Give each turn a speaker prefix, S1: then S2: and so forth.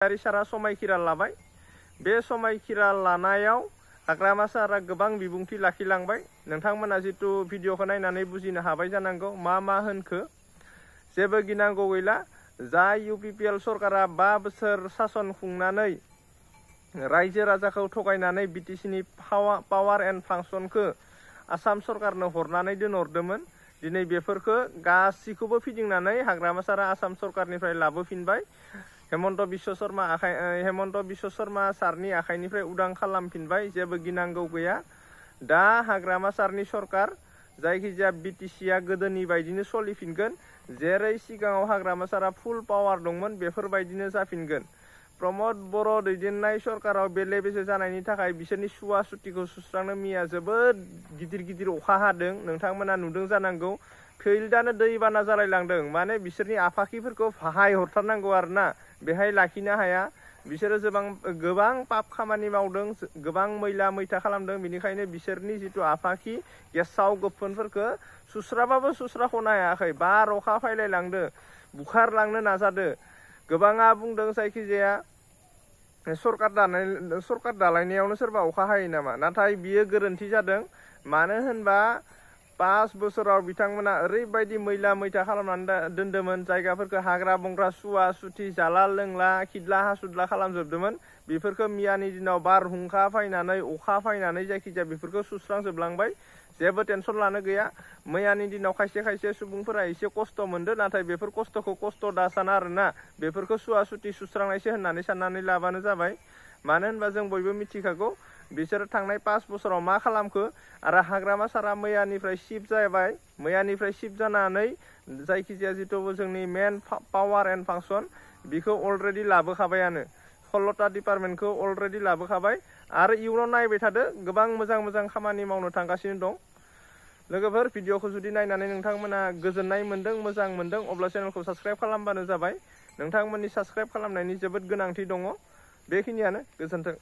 S1: सारा समायखिरा लाबाय बे समायखिरा लानायाव हाग्रामा सारा गोबां बिबुंथि लाखिलांबाय। नोंथांमोना जितु भिडिअखौ नायनानै बुजिनो हाबाय जानांगौ मा होनखो। जेबो गिनांगौ गैला। जा UPPL सरकारा 5 बोसोर सासन खुंनानै रायजो राजाखौ थगायनानै BTCनि पावार एन्ड फांसनखौ आसाम सरकारनो हरनानै दोनहरदोंमोन। दिनै बेफोरखौ गासिखौबो फिदिंनानै हाग्रामा सारा आसाम सरकारनिफ्राय लाबोफिनबाय। हेमन्त बिश्व शर्मा सारनि आखाइनिफ्राय उदां खालामफिनबाय। जेबो गिनांगौ गैया। दा हाग्रामा सारनि सरकार जायखिजाया BTCआ गोदोनि बायदिनो सलिफिनगोन। जेरै सिगाङाव हाग्रामा सारा फुल पावार दंमोन बेफोरबायदिनो जाफिनगोन। प्रमद बर' दैदेननाय सरकाराव बेले बेजे जानायनि थाखाय बिसोरनि सुवा सुतिखौ सुस्रांनो मैया जोबोद गिदिर अखा हादों। नोंथांमोना नुदों जानांगौ। फिल्डआनो दैबाना जालायलांदों। माने बिसोरनि आफाखिफोरखौ फाहाय हरथारनांगौ आरोना। बेहाय लाखिनो हाया। बिसोरो गोबां पाप खामानि मावदों, गोबां मैला मैथा खालामदों। बेनिखायनो बिसोरनि जितु आफाखि गेसाव गोफोनफोरखौ सुस्राबाबो सुस्राख'नो हायाखै। बार अखा फैलायलांदो, बुखारलांनो नाजादो। गोबाङा बुंदों जायखिजाया सरकार दालायनायावनो सोरबा अखा हायो नामा। नाथाय बियो गोरोन्थि जादों। मानो होनबा 5 बोसोराव बिथांमोना ओरैबायदि मैला मैथा खालामनानै दोन्दोंमोन। जायगाफोरखौ हाग्रा बंग्रा सुवा सुथि जाला लोंला खिदला हासुदला खालामजोबदोंमोन। बेफोरखौ मियानि दिनाव बारहुंखा फैनानै अखा फैनानै जायखिजाया बेफोरखौ सुस्रांजोबलांबाय। जेबो टेनसन लानो गैया। मैयानि दिनाव खायसे सुबुंफोरा एसे खस्थ' मोनदों। नाथाय बेफोर खस्थ'खौ खस्थ' दासाना आरोना। बेफोरखौ सुवा सुथि सुस्रांनायसो होननानै साननानै लाबानो जाबाय। मानो होनबा जों बयबो मिथिखागौ बिसोरो थांनाय 5 बोसोराव मा खालामखो। आरो हाग्रामा सारा मैयानिफ्राय शिफ्ट जाबाय। मैयानिफ्राय शिफ्ट जानानै जायखिजाया जितु जोंनि मेन पावार एन्ड फांसन बेखौ अलरेडि लाबोखाबायानो। 16टा डिपार्टमेन्टखौ अलरेडि लाबोखाबाय। आरो इयुनाव नायबाय थादो गोबां मोजां खामानि मावनो थांगासिनो दं। लोगोफोर भिडिअखौ जुदि नायनानै नोंथांमोना गोजोननाय मोन्दों, मोजां मोन्दों, अब्ला चेनेलखौ साबस्क्राइब खालामबानो जाबाय। नोंथांमोननि साबस्क्राइब खालामनायनि जोबोद गोनांथि दङ। बेखिनियानो। गोजोन्थों।